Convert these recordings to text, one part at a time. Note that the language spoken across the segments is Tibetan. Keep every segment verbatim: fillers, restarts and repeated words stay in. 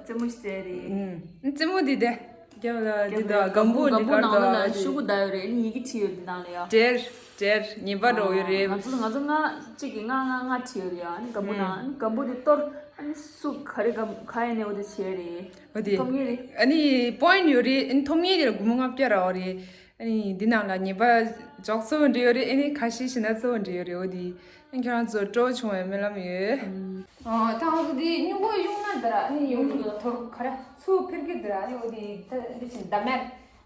རྩེད་མོ་ཞིག་རྩེ་རེད། ཨུམ། རྩེད་མོ་འདི་དེ། རྒྱབ་ལ་འདི་དང་སྒམ་པོ་འདི་སྒམ་པོ་གར་ནང་ལ་དང་ཤུ་གུ་བརྡར་ཡོད་རེད། ཨ་ནི་ཡི་གེ་བྲིས་ཡོད་འདི་ནང་ལ་ཡ། འབྲེལ། འབྲེལ་ཉེས་པ་འགྲོ་ཡོད་རེད། ང་ཚོ་ང་ཚོ་ལྔ་གཅིག་གིས་ལྔ་ལྔ་ལྔ་བྲིས་ཡོད་རེད་ཡ། ཨ་ནི་སྒམ་པོ་ནང་ཨ་ནི་སྒམ་པོ་འདི་གཏོར། ཨ་ནི་སུ་ག་རེ་སྒམ་ག་ཡིན་ནའི་འོ་དེ་བྱེད་རེད། འོ་དེ། ཐོབ་ངེས་རེད། ཨ་ནི་པོ་ཡིན་ཡོད་རེད། ཨ་ནི་ཐོབ་ངེས་དེ་ལ་སྒོར་མོ་ལྔ་བརྒྱ་རག་རེད། ཨ་ནི་འདི་ནང་ལ་ཉེས་པ་འཇོག་ཚུལ་འདྲ་ཡོད་རེད། ཨ་ནི་ཁ་ཤས་ཤིག་ན་ཚུལ་འདྲ་ཡོད་རེད། འོ་དེ། ཨ་ནི་ཁྱེད་རང་ཚོ་སྤྲོ་བྱུང་བའི་སྨོན་ལམ་ཡོད། ཨ། ད་ང་ཚོ་འདི་སྨྱུ་གུ་གཡུག་ན་འདི་ར། ཨ་ནི་ཡུམ་གྱི་ཐོར་ཁ་ར་ཚུར་འཕེར་གི་འདི་ར། ཨ་ནི་འོ་དེ་ད་འདི་བཞིན་འདམ་མེར་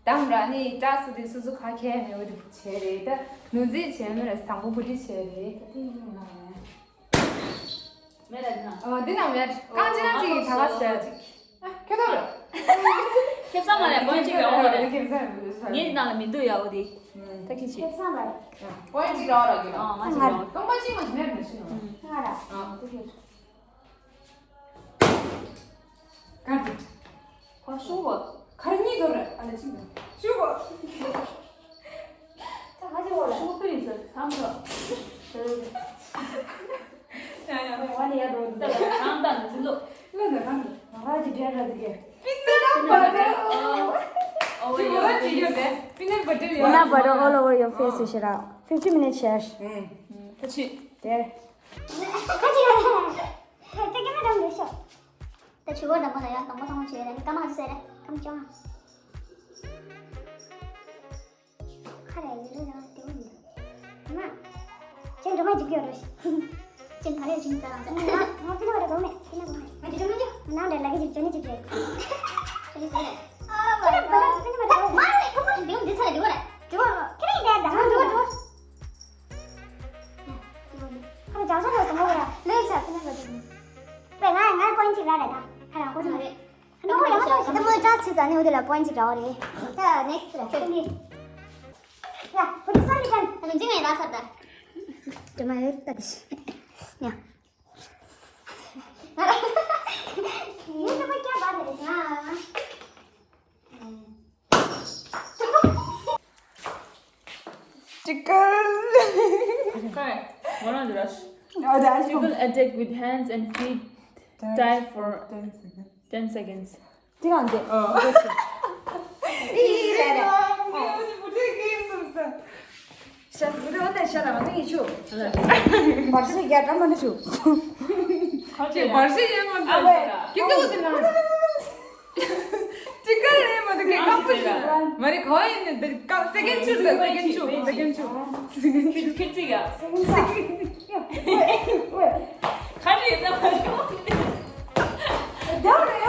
འདམ་ར། ཨ་ནི་སྐྲ་སུ་དེ་སུ་སུ་ཁ་ཁྱེར་ནས་འོ་དེ་བྱས་རེད། ད་ནུ་འཛིན་བྱས་མེད་ར། དང་པོ་བུ་ཁྲིད་བྱས་རེད། ད་དེ་ཡིན་ན། མེད་ར་འདི་ན། ཨ། འདི་ན་མེད། རྐང་ཅི་ན་ཅིག་གི་ད་ག་ཟེར་ཅིག་ཨ། ཁྱོད་ཐོབ་རེད། ཁེ་བཟང་མ་རེད། པོ་ཡིན་གཅིག་རེད། འོ་རེད། ཁེ་བཟང་རེད། ངའི་ནང་ལ་མི་འདུག་ཡ། འོ་དེ། ད་ཁྱེད་ཆེ། ཁེ་བཟང་རེད། པོ་ཡིན་གཅིག་རེད། འོ་ར་གི་ར། ཨ། ང་ཅིག་རེད། རྐང་པ་གཅིག་མ་ཞིག་མེད་མི་ཤི་ནོ། ང་ར། ཨ། ད་ཁྱེད། ག་རེ། ཁོ་ཤུ་བ། ག་རེ་གཉིས་དོར་རེད། ཨ་ལ་གཅིག་དང་ཤུ་བ། ད་ཁ་ཅིག་བོ་རེད། ཤུ་བ་ཕི་རིང་ཟེར་ཐམ་ས། ཡ་ཡ། ཝ་ནི་ཡ་རོ། ད་རང་དང་ནི་ལོ། ལོ་ན་རང་། ང་ཅི་འདྲ་ར་དེ་གས། པི་ནར་བ་ཏར། ཨོ་ཡ། ཅི་ཡོད་པས། པི་ནར་བ་ཏར་ཡོད། Peanut butter all over your face. You should out. Fifty minutes, ཤར། ད་ཆི། དེར། ད་ཆུ་བོ་འདྲ་པོ་ལ་ཡང་དང་པོ་ཚང་མ་བྱས་ནས་སྐར་མ་ཚོ་ཟེར་རེད། སྐར་མ་བཅོ་ལྔ། ཁ་རེ་ཡིན་རེད་ཡང་དེ་བོ་མི་འདུག་མ། ཁྱེད་འགྲོ་མ་འཇུག་ཡོད་རེད། ཁྱེད་ཕ་རེ་ཅིང་ཙང་ཙང་། ང་ང་ཕི་ན་བ་རེ་གོ་མེད། ཕི་ན་གོ་མེད། ང་འཇུག་མ་འཇུག་ནང་རེ་ལ་གི་ཅིག་འཇོན་ནི་ཅིག་རེད། ཁྱེད་ཟེར་རེད། ཨ་བ་རེ་ཕི་ན་བ་རེ་གོ་མ་རེད། ཕི་ན་བ་རེ་གོ་མ་རེད། འདི་འདི་ཚ་རེད། འདི་བ་རེད། འགྲོ་ཁྱེད་རེ་འདི་འདི་འགྲོ་འགྲོ། ཁ་ལ་ཅང་ཅང་ལ་སོང་བ་ར་ལས་ས་ཕི་ན་བ་རེ། པས་ང་ང་པོ་ཡིན་ཅིག་ར་རེད་ད། ཁ་རང་གོ་ཚང་རེད། ནོ་ཡང་སོ་ཤི་ད་མོ་ཅག་ཆི་ཟ་ནི་འོ་དེ་ལ་པོ་ཡིན་ཅིག་ར་བ་རེད། ད་ནེག་སི་ར་ཁྱོད་ནི། ཡ་ཁོ་ཚོ་སོ་ནི་ཀན། ད་ལུང་ཅིག་ངའི་ར་སར་ད། དེ་མ་ཡོད་ད་དེ་ཤི། ཡ། ངའི་ད་པ་ཀྱ་བ་རེད་ང་། Chicken. Okay, one hundred. Oh, that's People attack with hands and feet tied for ten seconds. ཏི་ང་འདི། ཨི་རེད་རེད། ཤ་བུ་དེ་འོ་ན་ཤ་ལ་ང་ནི་ཆུ། མར་ཤི་རྒྱ་གྲམ་མ་ནི་ཆུ། ཁ་ཅེ་མར་ཤི་ཡང་མ་འདུག་ཀི་ཏུ་ཟི་ན། ཅི་ག་རེ་མ་འདུག་གི་ཀམ་པོ་ཞིག་མ་རེད། ག་བ་ཡིན་ནི་འདི་ཀ་སེ་ཀེན་ཆུ་ཟེར། སེ་ཀེན་ཆུ། སེ་ཀེན་ཆུ། ཁྱེད་ཁྱེད་ཅི་ཡ། ཁ་ཅིག་ད་མ་རེད།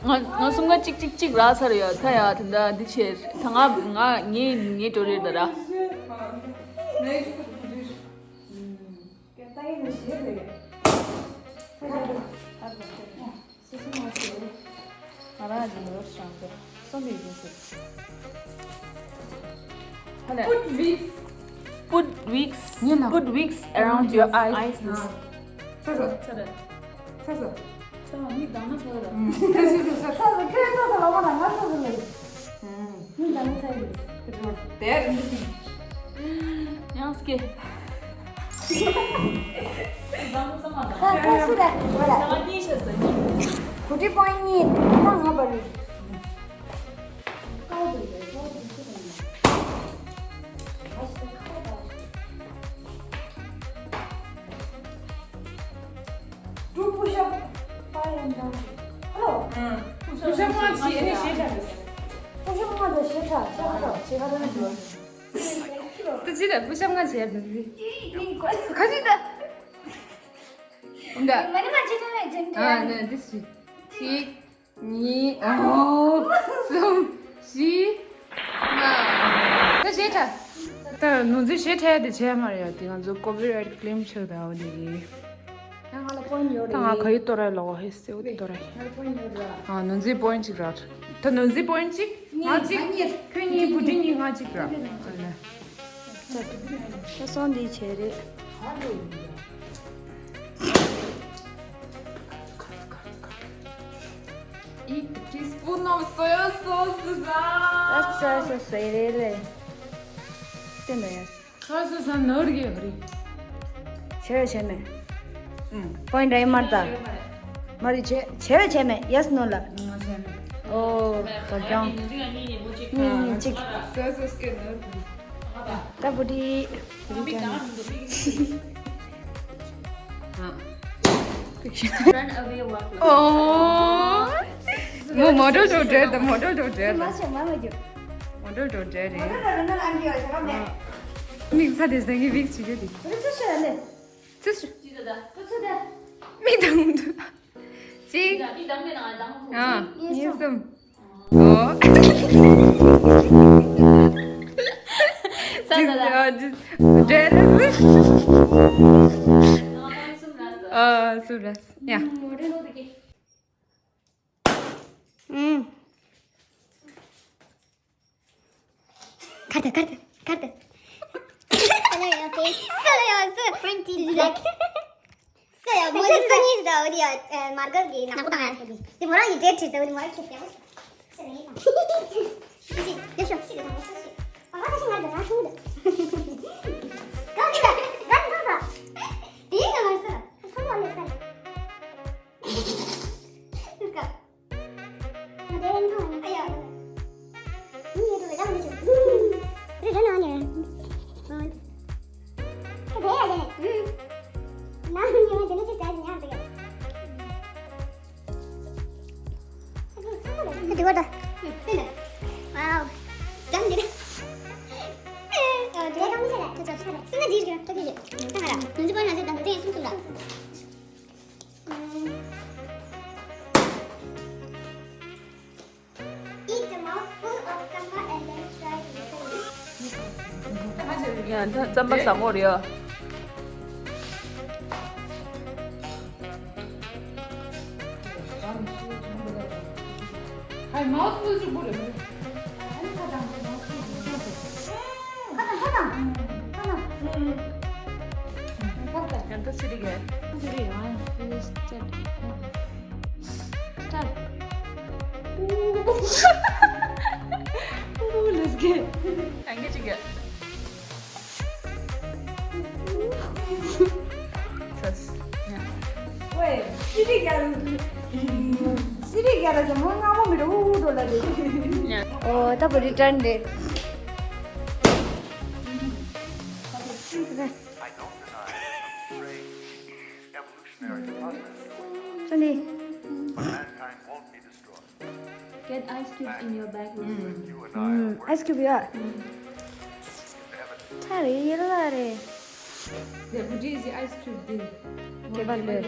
ང་ང་ང་གསུམ་ཀ་གཅིག་གཅིག་གཅིག་རག་ཚར་ཡོད། ད་ཡ་ད་ད་འདི་ཆེ། ད་ང་ང་ངའི་ངའི་འགྲོ་རེད་ད་ར། Next. ང་རང་གི་ནོར་བྱང་གི་སོང་བའི་ཡིན་ཟེར། Put wigs. Put wigs. Put wigs around your eyes. ཚ་ཚ། ཚ་ཚ། ཚ་ཚ། ཚ་ཚ། མིག་གདངས་ན་ཚ་ཚ། ཚ་ཚ། ཚ་ཚ། ཁྱོད་ཚ་ཚ་ལ་མ་ན་ང་ཚ་ཚ་ལ། ཡང་སྐྱེ། ཁ་ཁ་སུ་ར་བ་ར། གུ་ཏི་པོ་ཡིན་ད་ང་བ་རི། Do push up. Hello. Push up ང་ཅི་ཨེ་ནི་ཞེ་དྲག་རེད། Push up ང་དང་ཞེ་དྲག་ཞེ་དྲག་ཞེ་དྲག་རེད། ད་ཅི་རེད། Push up ང་བྱས་ནི་ཁ་ཅིག་ད། འདི་ཨ་ནི་འདི་ཞིག་གཅིག་གཉིས། ཨོ། གསུམ། བཞི། ལྔ། ད་ཞེ་དྲག་ད་ནོར་འཛིན་ཞེ་དྲག་དེ་བྱས་མ་རེད་ཡ། དེ་ང་ཚོ་ཀོ་པི་རའེ་ཊི་ཀི་ལེམ་ཆགས་ད་འོ་དེ་རེད། ད་ང་ལ་པོ་ཡིན་ཡོད་རེད། ད་ང་ག་ཡི་ཏོ་ར་ལོག་ཧེ་སེ་འོ་དེ་ཏོ་ར། ང་ལ་པོ་ཡིན་ཡོད་རེད། ཨ། ནོར་འཛིན་པོ་ཡིན་གཅིག་རག་ད་ནོར་འཛིན་པོ་ཡིན་གཅིག་ང་གཅིག་ཁྱོད་གཉིས་བུ་ཁྲིད་གཉིས་ང་གཅིག་རག་ཨ་ལེ། ད་སོང་འདི་བྱས་རེད། Eat a teaspoon of soya sauce. ད་སོ་སོ་སོའི་རེད་ལེ། དེ་འདྲ་ཡ། Soya sauce ནོར་གི་རེད། བྱས་བྱས་མེད། པོ་ཡིན་འདྲ་ཡིན་མར་ད། མ་རེད་བྱས་བྱས་བྱས་མེད་ཡས་ནོ་ལ། ཨོ། ག་གྱང་། གཉིས་གཉིས་གཅིག Soya sauce གི་ནོར། ད་བུ་དི། བུ་དི་ཅན། Run away, walk. ཨོ། མོ་མོ་ཌེལ་དུ་བྲེལ་ད། མོ་ཌེལ་དུ་བྲེལ་ད། མ་ཆེ་མ་མ་རྒྱུ། མོ་ཌེལ་དུ་བྲེལ་རེད། མོ་ཌེལ་དུ་རེ་ན་ཨན་ཇི་ཡོད་ཆ་མེད། མིག་ཚ་དེ་ཟེར་གི་བིག་ཅིག་ཡོད་དེ། རུ་ཚུ་ཤ་ནེ། ཚུ་ཤ། རུ་ཚུ་དེ། མིག་དང་དུ། གཅིག་ཨ། གཉིས་གསུམ། ཨོ། ས་ས་ས། འདྲེ་རེད། ཨ། སུ་རེད་ཡ། ཁར་ཏེ་ཁར་ཏེ་ཁར་ཏེ། Hello, your face. Hello, your face. Pretty black. So, yeah, མོ་ལ་སོ་ཉིས་ཟླ་འོ་དེ་ཡ་མར་གར་གི་ནག་པོ་དང་ཡ་ཁྱེད་དེ་མོ་རང་གི་ཌེ་ཊི་ཁྲིད་དེ་འོ་དེ་མོ་རང་ཁྱེད་ཡ། སི་ལེ་ཡ་ཤོ་སི་ལེ་ཡ་ཤོ་སི། ཨ་ཁ་ཤི་ང་རྒྱ་ནག་ཤུང་དུ། གང་གི་ད་གང་གང་ས། དེ་ཡིན་ང་མ་ས། ཚང་མ་ལས་ས། སི་ཀ། Eat a mouthful of tsampa and then try to listen. ཡ་ད་རྩམ་པ་ཟ་མོ་རེད་ཡ། ཧའི་མའོ་ཐི་ཕུལ་གཅིག་པོ་རེད། ཡང་ད་སི་རི་གས། སི་རི་ཡང་ཡང་སི་རི་སི་ཊར་ཊི། སི་ཊར་ཊི། ཨོ་ལེ་ཊི་སི་གོ། ཡང་གཅིག་གས། ཚས། ཡ། ཝེ། སི་རི་གས་ལ། སི་རི་གས་ལ་ཟེར་མོ་སྔ་མོ་མི་འདྲ་ཨུ་ཨུ་འགྲོ་ལ་རེད། ཡ། ཨོ་ད་བུ་རི་ཊར་ཊི་རེད། I don't deny that some strange evolutionary process is going on. ཅོ་ནི། Mankind won't be destroyed. Get ice cubes in your bag, Wilson. You and I are ཨའི་སི་ཁིའུ་བི་ཡ། evidence. ཐ་རེ་ཡེ་ལ་རེ། དེ་བུ་ཌི་ཡི་ཨའི་སི་ཁིའུ་བི་དེ། དེ་བ་ལོས།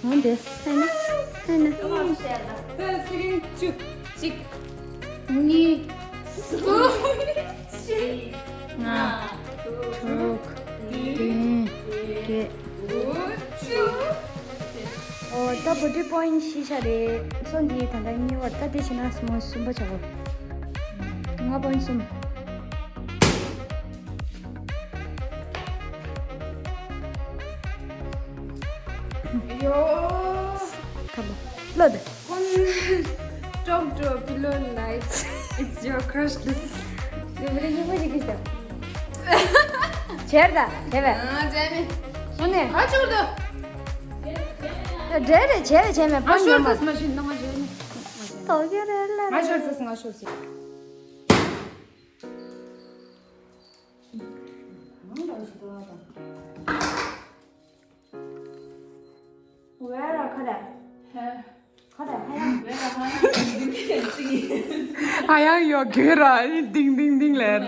འོན་ཏེ་ཧེ་ན་ཧེ་ན། ད་སི་རིང་བཅུ། གཅིག་གཉིས། གསུམ། བཞི། ལྔ། དྲུག་བདུན། བརྒྱད། དགུ། བཅུ། ཨོ་ད་བུ་ཌི་པོ་ཡིན་ཊི་བཞི་ཆ་རེད། སོ་འདི་ད་ལྟ་གཉིས་པ། ད་འདི་བྱས་ན་སྨོན་གསུམ་པ་བྱ་དགོས། ལྔ་པོ་ཡིན་གསུམ། ཡོ། ཁ་བོ། བློ་དེ། Talk to a pillow like it's your crush. This. ཡོ་མི་རེ་ཉིན་མོ་ཞིག་གིས་ཤོག་བྱེར་ད་བྱེ་བས། ཨ་ཇེ་ནི། སོ་ནས། ཨ་ཅོར་ད། འདྲེ་རེ་བྱེ་རེ་བྱེ་མེད་པ་ཉོ་མ། མ་ཤོར་ད་མ་ཤོར་ནང་ང་ཇེ་ནི། ཏོ་ཡོ་རེ་ལ་མ་རེ། ཤོར་ད་ང་ཤོར་ཟེར། ཝེ་ར་ཁ་ར། ཧེ། ཁ་ར་ཧེ་ཡང་། ཝེ་ར་ཧ་ཡང་། ཧ་ཡང་ཡོ་གེ་ར་ཨི་ཏིང་ཏིང་ཏིང་ལེར།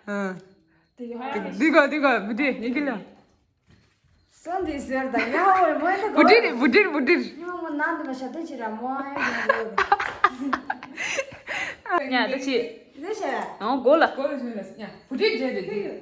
ཨ། འདི་གོ་འདི་གོ་བུ་ཌི་ཡི་གེ་ལ། སོང་འདི་ཟེར་ད་ཡ་ཧོ་མོ་ད་གོ། བུ་ཌི་རེད་བུ་ཌི་རེད་བུ་ཌི་རེད། ཉོ་མོ་ནང་དུ་མ་ཤ་དེ་ཅི་ར་མོ་ཨེ་གོ། ཉ་ད་ཅི། དེ་ཤ། ཨང་གོ་ལ། གོ་ལ་ཤ་ལ་ཉ་བུ་ཌི་རེད་རེད་དེ།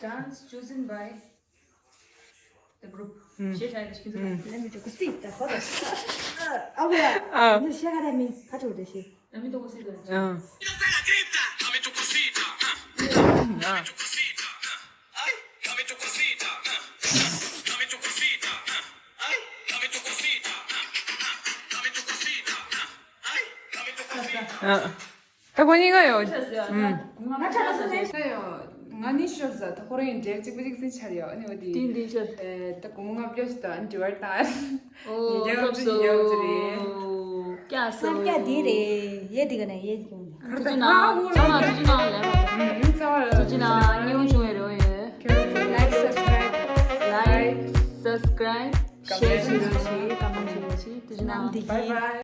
Dance chosen by the group. ཞེས་བྱ་ཡི་ཞིག་འདུག Let me take a seat. ད་ཧོ་ད། ཨ་ཝེ། ཨ། འདི་ཤ་ག་ར་མིན་ཁ་ཐོར་དེ་ཤེས། Dame tu cosita. ཨང་། ཨང་། ཨང་། ད་ཁོ་གཉིས་ཀ་ཡོད། ང་ཁྲ་ལ་སོང་ནས་ཡོད། ང་ནི་ཤོར་ཟ། ད་ཁོ་རང་ཡང་འབྲེལ་གཅིག་པུ་གཅིག་ཟིན་ཆར་ཡོད། ཨ་ནི་འོ་དེ། དེ་འདི་ཆར། ད་སྒོར་མོ་ལྔ་བརྒྱ་ཞིག་དང་འབྲེལ་བར་བཏང་། ཨོ། ཉིས་བརྒྱ་ལྔ་བཅུ་ཉིས་བརྒྱ་ལྔ་བཅུ་རེད། ཀྱ་སོ། ཀྱ་དེ་རེད། ཡེ་དེ་ག་ནས་ཡེ་དེ་ག་ནས། ཐུགས་རྗེ་གནང་། ཚང་མ་ཐུགས་རྗེ་གནང་ལབ་པ། ཐུགས་རྗེ་གནང་། སྙིང་རྗེ་ཆེ་བའི་རེ་བ་ཡོད། Like, subscribe. Like, subscribe. Share བྱེད་རོགས་བྱེད། Comment བྱེད་རོགས་བྱེད། ཐུགས་རྗེ་གནང་། Bye bye.